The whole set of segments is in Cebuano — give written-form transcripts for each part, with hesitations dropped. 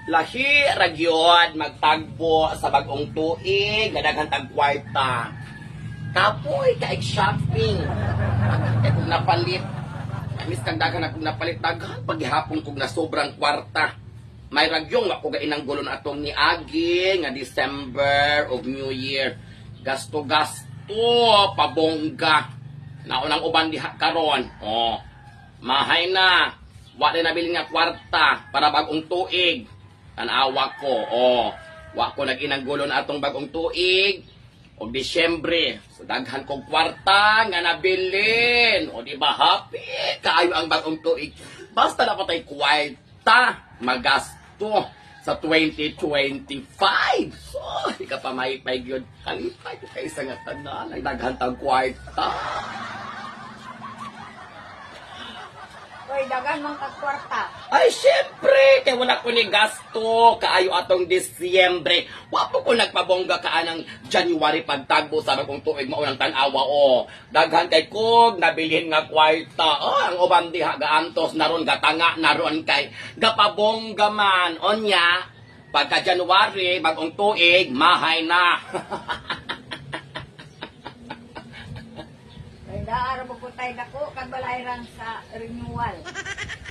Lahi ra gyud magtagbo sa bagong tuig, nga daghan tag kwarta. Kapoy kaig shopping. Kay kung napalit, miss kag daghan akong napalit, daghan paghihapon kog na sobrang kwarta. May ragyong ako gainang gulo na atong niagi nga December of New Year. Gasto-gasto, pabongga. Naunang uban diha karon. Oh. Mahay na. Wa na nabili nga kwarta para bagong tuig. Tanawa ko. Oh. Wa ko nag-inang gulo na atong bagong tuig. O Disyembre, so daghan kong kwarta nga nabilin. O di ba happy kaayo ang bagong tuig. Basta na patay kwarta magasto sa 2025. So, di ka pa mahipay gyud. Kalipay ko kaysa nga tanan ay daghan tag kwarta. Uy, dagan mang kagkwarta. Ay, syempre, kay wala ko ni gasto kaayo atong Disyembre. Wa po ko nagpabongga ka anang January pagtagbo sa bagong tuig, maunang tan-awa o. Daghan kay kog nabilin nga kwarta. Oh, ang uban diha gaantos naron, gatanga naron kay gapabongga man. Onya, pagka January bagong tuig, mahay na. Kay daar mo po tayo dako kag balayran sa renewal.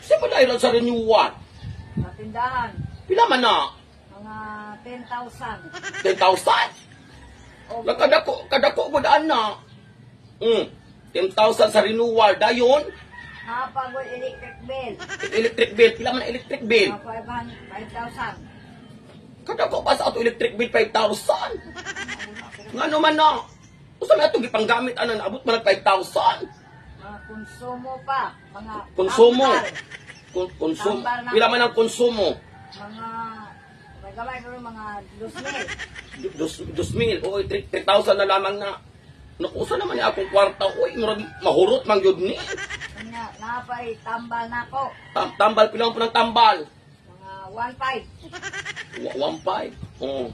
Sa balayran sa renewal? Sa tindahan. Pila man na? Mga 10,000. 10,000? O, Kadako, kadako mo daan na. 10,000 sa renewal. Dayon? Hapagoy electric bill. Electric bill. Pila man electric bill? Mga 5,000. Kadako pa sa ato electric bill, 5,000. Nga naman na? Usa may atong gipanggamit ana, naabot man ang 5,000. Mga konsumo pa. Mga Konsumo. tambal. Konsumo. Tambal na. Pila man ang konsumo? Mga magamay ko mga 2,000. 2,000. O, 3,000 na lamang na. Naku, usa naman ni akong kwarta. Uy, murag mahurot man gyud ni. Kanya, napay tambal na ko. Tambal, pila man po ng tambal? Mga 1,500. 1,500. Oo.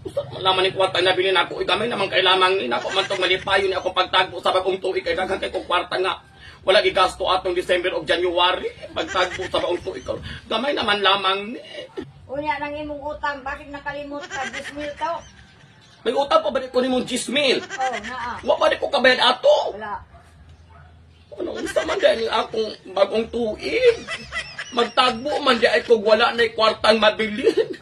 Usa man naman ni kwarta nabili na ako. Uy, gamay naman kay lamang ni. Nako man tong malipayo ni ako pagtagpo sa bagong tuig. Kay daghan kay kong kwarta nga. Wala gigasto atong December o January. Pagtagpo sa bagong tuig. Gamay naman lamang ni. Unya nang imong utang, bakit nakalimot ka? 10,000 to? May utang pa ba ko nimong 10,000? Oh, naa. Wa pa di ko kabayad ato. Wala. Ano, unsa man dahil akong bagong tuig? Magtagbo man di ay kog wala na kwartang mabilin.